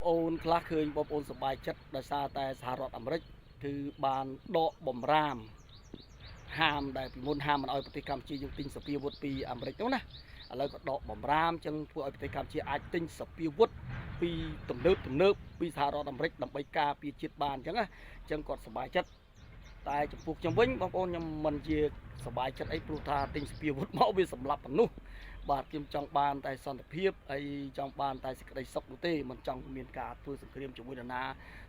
អូនខ្លះឃើញបងប្អូនសប្បាយចិត្តដោយសារតែសហរដ្ឋអាមេរិកគឺបានដកបំរាមហាមដែលពីមុនហាមមិនឲ្យប្រទេសកម្ពុជាយើងទិញសព្វាវុធពីអាមេរិកនោះណាឥឡូវក៏ដកបំរាមចឹងធ្វើឲ្យប្រទេសកម្ពុជាអាចទិញសព្វាវុធពីទំនើបទំនើបពីសហរដ្ឋអាមេរិកដើម្បីការពារជាតិបានអញ្ចឹងណាអញ្ចឹងគាត់សប្បាយចិត្តតែចំពោះខ្ញុំវិញបងប្អូនខ្ញុំមិនជាសប្បាយចិត្តអីព្រោះថាទិញសព្វាវុធមកវាសម្លាប់មនុស្សបាទខ្ញុំចង់បានតែសន្តិភាពហើយចង់បានតែសេចក្តីសុខនោះទេមិនចង់មានការធ្វើសង្គ្រាមជាមួយនរណា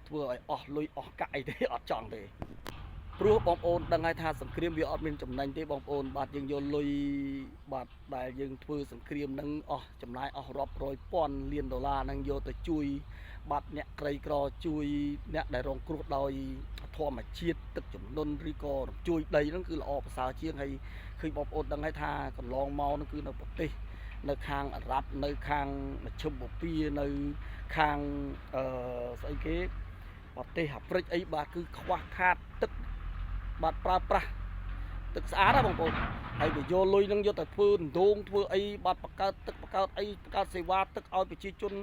ធ្វើឲ្យអស់លុយអស់កាក់អីទេអត់ចង់ទេ ព្រោះបងប្អូនដឹងហើយថាសង្គ្រាមវាអត់មានចំណេញទេបងប្អូនបាទយើងយកលុយបាទដែលយើងធ្វើសង្គ្រាមនឹងអស់ចំណាយអស់រាប់រយពាន់លានដុល្លារនឹងយកទៅជួយបាទអ្នកក្រីក្រជួយអ្នកដែលរងគ្រោះដោយធម្មជាតិទឹកជំនន់ឬក៏រំជួយដីហ្នឹងគឺល្អប្រសើរជាងហើយឃើញបងប្អូនដឹងហើយថាកន្លងមកហ្នឹងគឺនៅប្រទេសនៅខាងអារ៉ាប់នៅខាងមជ្ឈិមបូព៌ានៅខាងអឺស្អីគេប្រទេសអាហ្វ្រិកអីបាទគឺខ្វះខាតទឹក បាទប្រើប្រាស់ទឹកស្អាតណាបងប្អូនហើយវាយកលុយនឹងយកទៅធ្វើដងធ្វើអីបាទបង្កើតទឹកបង្កើតអីបង្កើតសេវាទឹកឲ្យប្រជាជន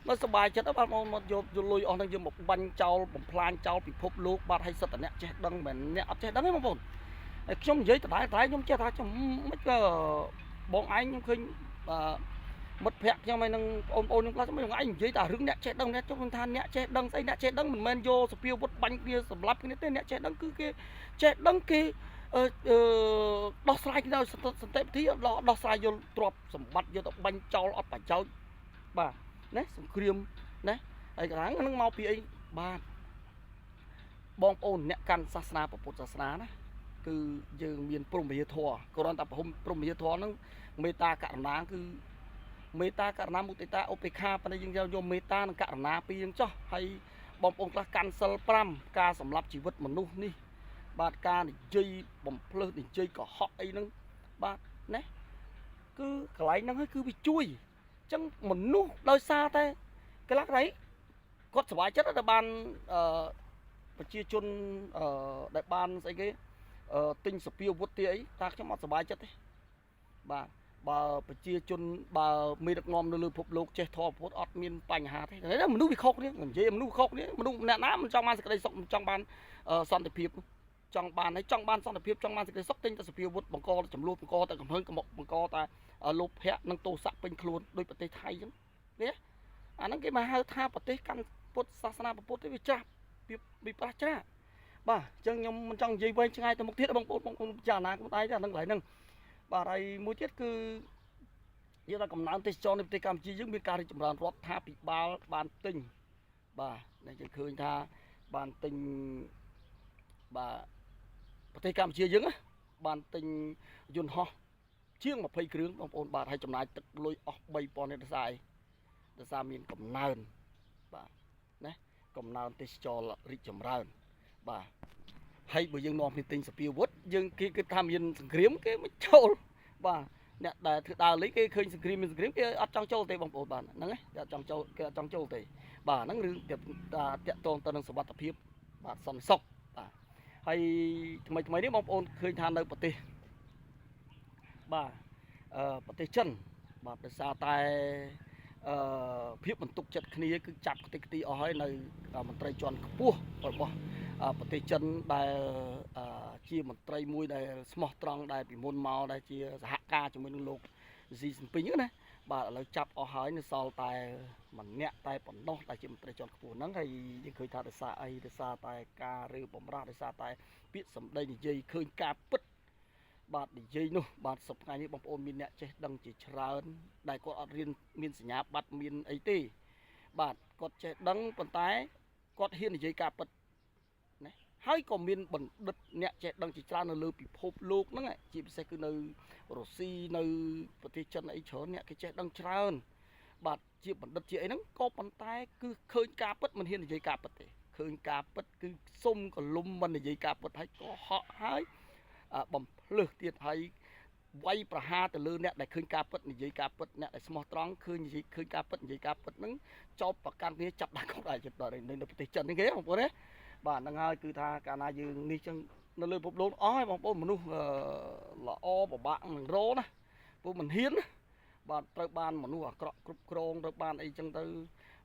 មកសប្បាយចិត្តបាទមកមកយកយកលុយអស់នឹងយកមកបាញ់ចោលបំផ្លាញចោលពិភពលោកបាទឲ្យសិតតែអ្នកចេះដឹងមិនអ្នកអត់ចេះដឹងទេបងប្អូនហើយខ្ញុំនិយាយដដែលដដែលខ្ញុំចេះថាខ្ញុំមិនក៏បងឯងខ្ញុំឃើញបាទមិត្តភក្តិខ្ញុំហើយនឹងបងប្អូនខ្ញុំខ្លះខ្ញុំឯងនិយាយតែរឿងអ្នកចេះដឹងអ្នកចុះខ្ញុំថាអ្នកចេះដឹងស្អីអ្នកចេះដឹងមិនមែនយកសភាវុធបាញ់គ្នាសម្លាប់គ្នាទេអ្នកចេះដឹងគឺគេចេះដឹងគេអឺអឺដោះស្រាយគ្នាដោយសន្តិវិធីដោះស្រាយយកទ្រព្យសម្បត្តិយកទៅបាញ់ចោលអត់ប្រយោជន៍បាទណាសង្គ្រាមណាហើយកន្លងហ្នឹងមកពីអីបាទបងប្អូនអ្នកកាន់សាសនាពុទ្ធសាសនាណាគឺយើងមានព្រហ្មវិហារធម៌គ្រាន់តែព្រហ្មវិហារធម៌ហ្នឹងមេត្តាករុណាគឺមេត្តាករុណាមុទិតាឧបេក្ខាប៉ុន្តែយើងយកមេត្តានិងករុណាពីរយើងចោះហើយបងប្អូនខ្លះកាន់សិល5ការសម្លាប់ជីវិតមនុស្សនេះបាទការនិយាយបំភ្លើសនិយាយកុហកអីហ្នឹងបាទណាគឺកន្លែងហ្នឹងហើយគឺវាជួយអញ្ចឹងមនុស្សដោយសារតែកន្លះកន្លែងគាត់សប្បាយចិត្តដែលបានអឺប្រជាជនអឺដែលបានស្អីគេអឺទិញសព្វាវុធទីអីតាខ្ញុំអត់សប្បាយចិត្តទេបាទបើប្រជាជនបើមេដឹកនាំនៅលើពិភពលោកចេះធម៌ពុទ្ធអត់មានបញ្ហាទេតែមនុស្សវាខុសគ្នានិយាយមនុស្សខុសគ្នាមនុស្សអ្នកណាមិនចង់បានសេចក្តីសុខមិនចង់បានសន្តិភាពចង់បានហើយចង់បានសន្តិភាពចង់បានសេចក្តីសុខទិញតែសព្វាវុធបង្កចំនួនបង្កតែកំហឹងបង្កតែលោភៈនិងទោសៈពេញខ្លួនដោយប្រទេសថៃអញ្ចឹងនេះអាហ្នឹងគេមកហៅថាប្រទេសកាន់ពុទ្ធសាសនាពុទ្ធទេវាច្រាស់វាប្រាស់ច្រាស់បាទអញ្ចឹងខ្ញុំមិនចង់និយាយវែងឆ្ងាយទៅមុខទៀតបងប្អូនបងប្អូនពិចារណាខ្លួនឯងទេអាហ្នឹងកន្លែងហ្នឹងបាទហើយមួយទៀតគឺយើងថាកំណើនទេសចរនៅប្រទេសកម្ពុជាយើងមានការរីកចម្រើនរដ្ឋាភិបាលបានទិញបាទនេះយើងឃើញថាបានទិញបាទប្រទេសកម្ពុជាយើងណាបានទិញយន្តហោះជាង20គ្រឿងបងប្អូនបាទហើយចំណាយទឹកលុយអស់3000នេះដោយសារអីដោយសារមានកំណើនបាទណាកំណើនទេសចររីកចម្រើនបាទហើយបើយើងនាំគ្នាទិញសព្វាវុធយើងគេគិតថាមានសង្គ្រាមគេមិនចូលបាទអ្នកដែលធ្វើដើរលេងគេឃើញសង្គ្រាមមានសង្គ្រាមគេអត់ចង់ចូលទេបងប្អូនបាទហ្នឹងឯងគេអត់ចង់ចូលគេអត់ចង់ចូលទេបាទហ្នឹងរឿងតាក់ទងទៅនឹងសុវត្ថិភាពបាទសន្តិសុខបាទហើយថ្មីថ្មីនេះបងប្អូនឃើញថានៅប្រទេសបាទអឺប្រទេសចិនបាទដោយសារតែអឺភាពបន្ទុកចិត្តគ្នាគឺចាប់ខ្ទេចខ្ទីអស់ហើយនៅមន្ត្រីជាន់ខ្ពស់របស់ប្រទេសចិនដែលជាមន្ត្រីមួយដែលស្មោះត្រង់ដែលពីមុនមកដែលជាសហការជាមួយនឹងលោកស៊ីស៊ីនពីងណាបាទឥឡូវចាប់អស់ហើយនៅសល់តែម្នាក់តែប៉ុណ្ណោះដែលជាមន្ត្រីជាន់ខ្ពស់ហ្នឹងហើយយើងឃើញថាដោយសារអីដោយសារតែការរើបំរាស់ដោយសារតែពាក្យសម្ដីនិយាយឃើញការពិតបាទនិយាយនោះបាទសប្តាហ៍នេះបងប្អូនមានអ្នកចេះដឹងជាច្រើនដែលគាត់អត់រៀនមានសញ្ញាបត្រមានអីទេបាទគាត់ចេះដឹងប៉ុន្តែគាត់ហ៊ាននិយាយការពិតណាហើយក៏មានបណ្ឌិតអ្នកចេះដឹងជាច្រើននៅលើពិភពលោកហ្នឹងជាពិសេសគឺនៅរុស្ស៊ីនៅប្រទេសចិនអីច្រើនអ្នកគេចេះដឹងច្រើនបាទជាបណ្ឌិតជាអីហ្នឹងក៏ប៉ុន្តែគឺឃើញការពិតមិនហ៊ាននិយាយការពិតទេឃើញការពិតគឺសុំកលុំមិននិយាយការពិតហើយក៏ហក់ហើយបំភ្លឹះទៀតហើយវាយប្រហារទៅលើអ្នកដែលឃើញការពិតនិយាយការពិតអ្នកដែលស្មោះត្រង់ឃើញនិយាយឃើញការពិតនិយាយការពិតហ្នឹងចោតប្រកាន់គ្នាចាប់ដាក់គុកដែរចិត្តដល់នៅប្រទេសចិននេះគេបងប្អូនណាបាទហ្នឹងហើយគឺថាកាលណាយើងនេះចឹងនៅលើពិភពលោកអស់ហើយបងប្អូនមនុស្សល្អពិបាកនឹងរណាពួកមិនហ៊ានណាបាទត្រូវបានមនុស្សអាក្រក់គ្រប់គ្រងត្រូវបានអីចឹងទៅ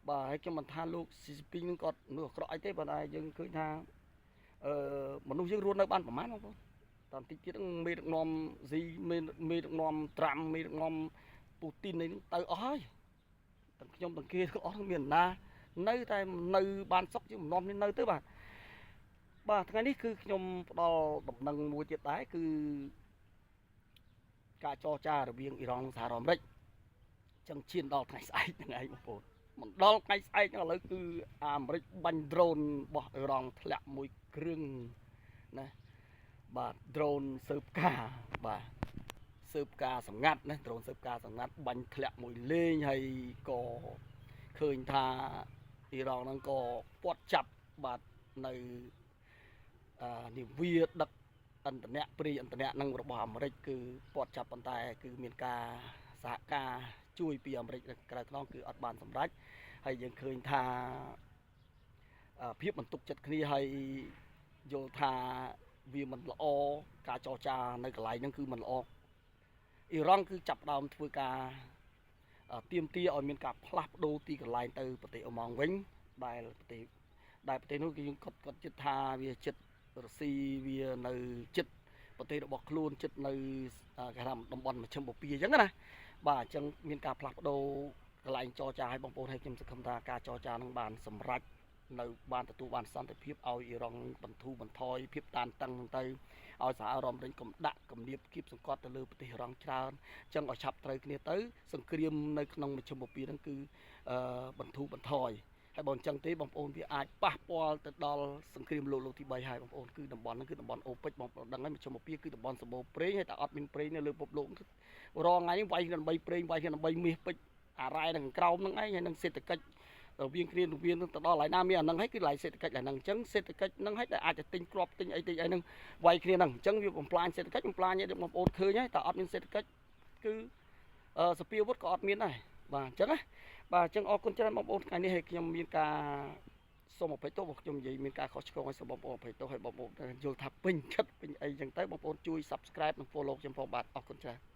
បាទហើយខ្ញុំមិនថាលោកស៊ីជីនពីងនឹងគាត់មនុស្សអាក្រក់អីទេប៉ុន្តែយើងឃើញថាអឺមនុស្សយើងរស់នៅបានប្រហែលបងប្អូនតាមតិចទៀតហ្នឹងមេដឹកនាំស៊ីមេមេដឹកនាំត្រាំមេដឹកនាំពូទីននេះទៅអស់ហើយទាំងខ្ញុំទាំងគេទាំងអស់ហ្នឹងមានណានៅតែនៅបានសុខជាងបំណំនេះនៅទៅបាទបាទថ្ងៃនេះគឺខ្ញុំផ្ដល់ដំណឹងមួយទៀតដែរគឺការចរចារវាងអ៊ីរ៉ង់និងសហរដ្ឋអាមេរិកចឹងឈានដល់ថ្ងៃស្អែកហ្នឹងឯងបងប្អូនមិនដល់ថ្ងៃស្អែកហ្នឹងឥឡូវគឺអាមេរិកបាញ់ drone របស់អ៊ីរ៉ង់ធ្លាក់មួយគ្រឿងណាបាទ drone ស៊ើបការបាទស៊ើបការសម្ងាត់ណា drone ស៊ើបការសម្ងាត់បាញ់ធ្លាក់មួយលេងហើយក៏ឃើញថាអ៊ីរ៉ង់ហ្នឹងក៏ពាត់ចាប់បាទនៅនាវាដឹកឥន្ធនៈព្រីឥន្ធនៈនឹងរបស់អាមេរិកគឺពាត់ចាប់ប៉ុន្តែគឺមានការសហការជួយពីអាមេរិកក្រៅខ្នងគឺអត់បានសម្រេចហើយយើងឃើញថាភាពបន្ទុកចិត្តគ្នាហើយយល់ថាវាមិនល្អការចរចានៅកន្លែងហ្នឹងគឺមិនល្អអ៊ីរ៉ង់គឺចាប់ផ្ដើមធ្វើការទៀមទាឲ្យមានការផ្លាស់ប្ដូរទីកន្លែងទៅប្រទេសអូម៉ង់វិញដែលប្រទេសដែលប្រទេសនោះគឺយើងគាត់គាត់ជិតថាវាចិត្តរុស្ស៊ីវានៅចិត្តប្រទេសរបស់ខ្លួនចិត្តនៅគេថាតំបន់មជ្ឈិមបូព៌ាអញ្ចឹងណាបាទអញ្ចឹងមានការផ្លាស់ប្ដូរកន្លែងចរចាឲ្យបងប្អូនឲ្យខ្ញុំសង្ឃឹមថាការចរចានឹងបានសម្រេចនៅបានទទួលបានសន្តិភាពឲ្យអ៊ីរ៉ង់បន្ធូរបន្ថយភាពតានតឹងហ្នឹងទៅឲ្យសហរដ្ឋអាមេរិកកុំដាក់គំនាបគៀបសង្កត់ទៅលើប្រទេសអ៊ីរ៉ង់ច្រើនអញ្ចឹងឲ្យឆាប់ត្រូវគ្នាទៅសង្គ្រាមនៅក្នុងមជ្ឈិមបូព៌ាហ្នឹងគឺបន្ធូរបន្ថយហើយបើអញ្ចឹងទេបងប្អូនវាអាចប៉ះពាល់ទៅដល់សង្គ្រាមលោកលោកទី3ហើយបងប្អូនគឺតំបន់ហ្នឹងគឺតំបន់អូពេចបងប្អូនដឹងហើយមជ្ឈិមបូព៌ាគឺតំបន់សម្បូរប្រេងហើយតែអត់មានប្រេងនៅលើពិភពលោករងថ្ងៃនេះវាយគ្នាដើម្បីប្រេងវាយគ្នាដើម្បីមាសពេជ្រអារ៉ែនឹងក្រោមហ្នឹងឯងហើយនឹងសេដ្ឋកិច្ចរវាងគ្នារវាងទៅដល់កន្លែងណាមានអាហ្នឹងហើយគឺកន្លែងសេដ្ឋកិច្ចអាហ្នឹងអញ្ចឹងសេដ្ឋកិច្ចហ្នឹងហើយដែលអាចจะទិញគ្រាប់ទិញអីទិញអីហ្នឹងវាយគ្នាហ្នឹងអញ្ចឹងវាបំផ្លាញសេដ្ឋកិច្ចបំផ្លាញឲ្យបងប្អូនឃើញហើយតែអត់មានសេដ្ឋកិច្ចគឺសភាវុធក៏អត់មានដែរបាទអញ្ចឹងណាបាទអញ្ចឹងអរគុណច្រើនបងប្អូនថ្ងៃនេះឲ្យខ្ញុំមានការសូមអភ័យទោសបើខ្ញុំនិយាយមានការខុសឆ្គងឲ្យសូមបងប្អូនអភ័យទោសឲ្យបងប្អូនយល់ថាពេញចិត្តពេញអីអញ្ចឹងទៅបងប្អូនជួយ Subscribe និង Follow ខ្ញុំផងបាទអរគុណច្រើន។